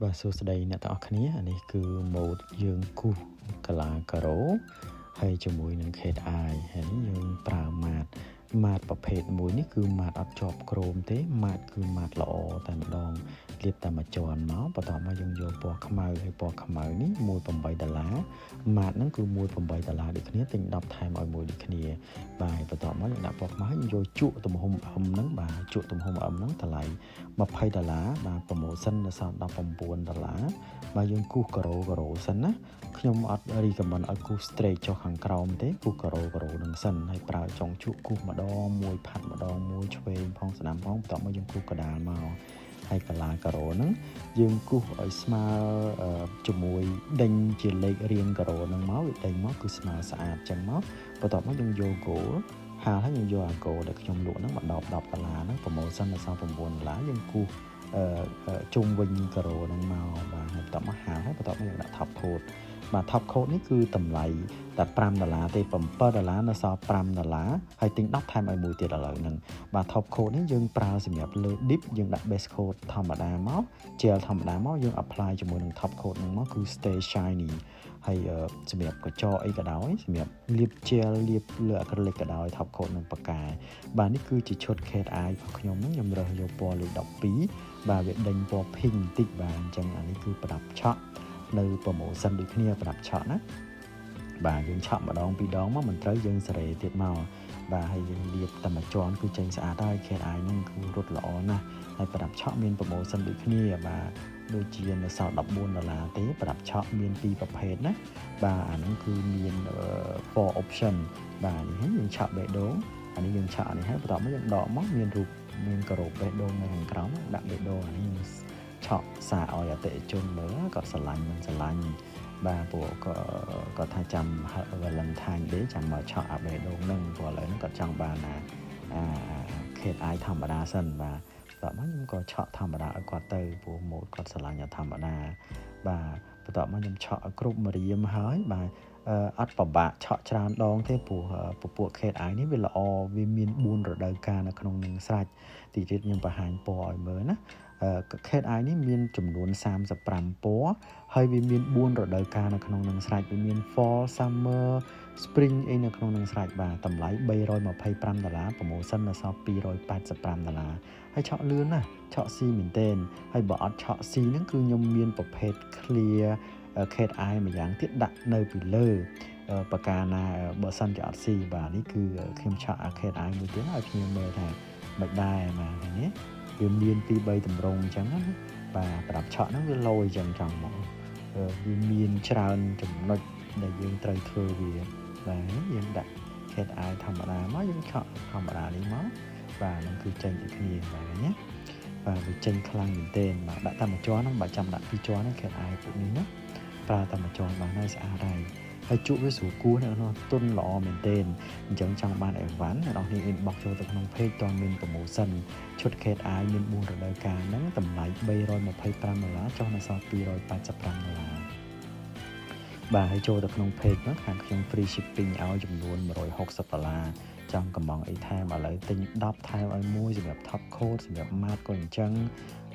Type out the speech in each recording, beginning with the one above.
បាទសួស្តីអ្នកទាំងអស់គ្នាអានេះគឺម៉ូដយើងគូសកាឡាការ៉ូហើយជាមួយនឹង cat eye ហើយនេះយើងប្រើ matte matte ប្រភេទមួយនេះគឺ matte អត់ជាប់ chrome ទេ matte គឺ matte ល្អតែម្ដងលាបតែមួយជាន់មកបន្ទាប់មកយើងយកពណ៌ខ្មៅហើយពណ៌ខ្មៅនេះ1.8ដុល្លារ matte ហ្នឹងគឺ1.8ដុល្លារដូចគ្នាទិញ10ថែមឲ្យមួយដូចគ្នាបាទហើយបន្ទាប់មកយើងដាក់ពណ៌ខ្មៅយើងយកជក់ទំហំ M ហ្នឹងបាទជក់ទំហំ M ហ្នឹងតម្លៃ20ដុល្លារបាទ promotion នៅសល់19ដុល្លារបាទយើងគូសការ៉ូការ៉ូសិនណាខ្ញុំអត់ recommend ឲ្យគូស straight ចុះខាងក្រោមទេគូសការ៉ូការ៉ូនឹងសិនហើយប្រើចុងជក់គូសម្ដងមួយផាត់ម្ដងមួយឆ្វេងផងស្ដាំផងបន្ទាប់មកយើងគូសកដាលមកហើយកលាការ៉ូហ្នឹងយើងគូសឲ្យស្មើជាមួយដេញជាលេខរៀងការ៉ូហ្នឹងមកវាដេញមកគឺស្មើស្អាតចឹងមកបន្ទាប់មកយើងយក gold ហាលហើយយើងយកអា gold ដែលខ្ញុំលក់ហ្នឹងមក10 10ដុល្លារហ្នឹង promotion ដល់សល់9ដុល្លារយើងគូសជុំវិញការ៉ូហ្នឹងមកបាទហើយបន្ទាប់មកហាលហើយបន្ទាប់មកយើងដាក់ top coat បាទ top coat នេះគឺតម្លៃតែ5ដុល្លារទេ7ដុល្លារនៅសល់5ដុល្លារហើយទិញ10ថែមឲ្យមួយទៀតឥឡូវហ្នឹងបាទ top coat នេះយើងប្រើសម្រាប់លើ dip យើងដាក់ base coat ធម្មតាមក gel ធម្មតាមកយើង apply ជាមួយនឹង top coat ហ្នឹងមកគឺ stay shiny ហើយសម្រាប់កញ្ចក់អីក៏ដោយសម្រាប់លាប gel លាបលើ acrylic ក៏ដោយ top coat នឹងប៉ាកែបាទនេះគឺជាឈុត cat eye របស់ខ្ញុំហ្នឹងខ្ញុំរើសយកពណ៌លេខ12បាទវាដេញពណ៌ pink បន្តិចបាទអញ្ចឹងអានេះគឺប្រដាប់ឆក់នៅ promotion ដូចគ្នាប្រដាប់ឆក់ណាបាទយើងឆក់ម្ដងពីរដងមកមិនត្រូវយើងសេរីទៀតមកបាទហើយយើងលាបតែមួយជាន់គឺចេញស្អាតហើយ cat eye ហ្នឹងគឺរត់ល្អណាស់ហើយប្រដាប់ឆក់មាន promotion ដូចគ្នាបាទដូចជានៅសល់14ដុល្លារទេប្រដាប់ឆក់មានពីរប្រភេទណាបាទអាហ្នឹងគឺមាន four option បាទនេះយើងឆក់បេះដូងអានេះយើងឆក់អានេះហើយបន្ទាប់មកយើងដកមកមានរូបមានការ៉ូបេះដូងនៅខាងក្រោមដាក់បេះដូងអានេះយើង ឆក់សារឲ្យអតិថិជនមើលគាត់ស្រឡាញ់មិនស្រឡាញ់បាទពួកក៏គាត់ថាចាំ Valentine Day ចាំមកឆក់អាបេះដូងហ្នឹងព្រោះឥឡូវហ្នឹងគាត់ចង់បានអាអា cat eye ធម្មតាសិនបាទបន្ទាប់មកខ្ញុំក៏ឆក់ធម្មតាឲ្យគាត់ទៅព្រោះម៉ូតគាត់ស្រឡាញ់ធម្មតាបាទបន្ទាប់មកខ្ញុំឆក់ឲ្យគ្រប់ម្រាមហើយបាទអត់ពិបាកឆក់ច្រើនដងទេព្រោះពពួក cat eye នេះវាល្អវាមាន4រដូវកាលនៅក្នុងនឹងស្រេចទីទៀតខ្ញុំបង្ហាញពណ៌ឲ្យមើលណា cat eye នេះមានចំនួន35ពណ៌ហើយវាមាន4រដូវកាលនៅក្នុងនឹងស្រេចវាមាន fall, summer, spring អីនៅក្នុងនឹងស្រេចបាទតម្លៃ325ដុល្លារ promotion នៅសល់285ដុល្លារហើយឆក់លឿនណាស់ឆក់ស៊ីមែនទែនហើយបើអត់ឆក់ស៊ីហ្នឹងគឺខ្ញុំមានប្រភេទ clear cat eye មួយយ៉ាងទៀតដាក់នៅពីលើបកាណាបើសិនជាអត់ស៊ីបាទនេះគឺខ្ញុំឆក់អា cat eye មួយទៀតឲ្យខ្ញុំមើលថាមិនដែរបាទឃើញទេវាមាន2 3តម្រងអញ្ចឹងណាបាទប្រាប់ឆក់ហ្នឹងវាលយអញ្ចឹងចង់មកវាមានច្រើនចំណុចដែលយើងត្រូវធ្វើវាបាទយើងដាក់ cat eye ធម្មតាមកយើងឆក់ធម្មតានេះមកបាទហ្នឹងគឺចេញដូចគ្នាបាទណាបាទវាចេញខ្លាំងមែនទែនបាទដាក់តែមួយជាន់ហ្នឹងបើចាំដាក់ពីរជាន់ហ្នឹង cat eye ពួកនេះណាប្រើតែមួយជាន់បានហើយស្អាតហើយហើយជក់វាស្រួលគោះអ្នកនោះទុនល្អមែនទែនអញ្ចឹងចង់បានអីវ៉ាន់អ្នកនរគ្នា inbox ចូលទៅក្នុង page តមាន promotion ឈុត cat eye មាន4រដូវកាលហ្នឹងតម្លៃ325ដុល្លារចុះនៅសល់285ដុល្លារបាទហើយចូលទៅក្នុង page មកខាងខ្ញុំ free shipping ឲ្យចំនួន160ដុល្លារចង់កំងអីថែមឥឡូវទិញ10ថែមឲ្យមួយសម្រាប់ top coat សម្រាប់ matte ក៏អញ្ចឹង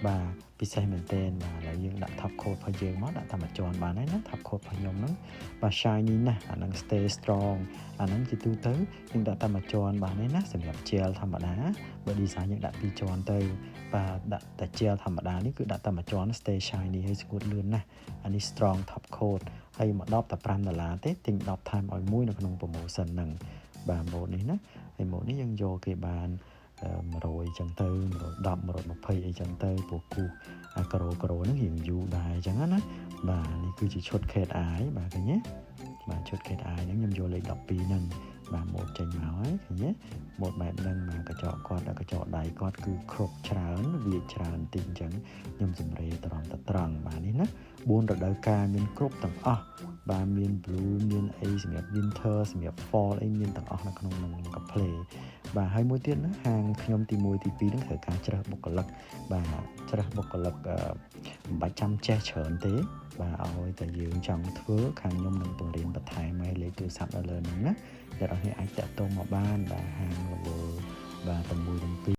បាទពិសេសមែនទែនបាទឥឡូវយើងដាក់ top coat របស់យើងមកដាក់តែមួយជាន់បានហើយណា top coat របស់ខ្ញុំហ្នឹងបាទ shiny ណាស់អាហ្នឹង stay strong អាហ្នឹងជាទូទៅយើងដាក់តែមួយជាន់បានហើយណាសម្រាប់ gel ធម្មតាបើ design យើងដាក់ពីរជាន់ទៅបាទដាក់តែ gel ធម្មតានេះគឺដាក់តែមួយជាន់ stay shiny ហើយស្ងួតលឿនណាស់អានេះ strong top coat ហើយមក10តែ5ដុល្លារទេទិញ10ថែមឲ្យមួយនៅក្នុង promotion ហ្នឹងបាទម៉ូតនេះណាហើយម៉ូតនេះយើងយកគេបាន100ចឹងទៅ110 120អីចឹងទៅព្រោះគូសអាការ៉ូការ៉ូហ្នឹងរៀងយូរដែរចឹងណាបាទនេះគឺជាឈុត cat eye បាទឃើញទេបាទឈុត cat eye ហ្នឹងខ្ញុំយកលេខ12ហ្នឹងបាទម៉ូតចេញមកហើយឃើញទេម៉ូតបែបហ្នឹងបាទកញ្ចក់គាត់កញ្ចក់ដៃគាត់គឺគ្រប់ច្រើនវាច្រើនតិចអញ្ចឹងខ្ញុំសម្រេត្រង់តត្រង់បាទនេះណា4រដូវកាលមានគ្រប់ទាំងអស់បាទមាន blue មានអីសម្រាប់ winter សម្រាប់ fall អីមានទាំងអស់នៅក្នុងនឹងកាផ្លេបាទហើយមួយទៀតណាហាងខ្ញុំទី1ទី2ហ្នឹងត្រូវការជ្រើសបុគ្គលិកបាទជ្រើសបុគ្គលិកមិនបាច់ចាំចេះច្រើនទេបាទឲ្យតែយើងចង់ធ្វើខាងខ្ញុំនឹងបង្រៀនបន្ថែមឲ្យលេខទូរស័ព្ទនៅលើហ្នឹងណាអ្នកនរគ្នាអាចតាក់ទងមកបានបាទហាងរវល់បាទតែ1ទាំង2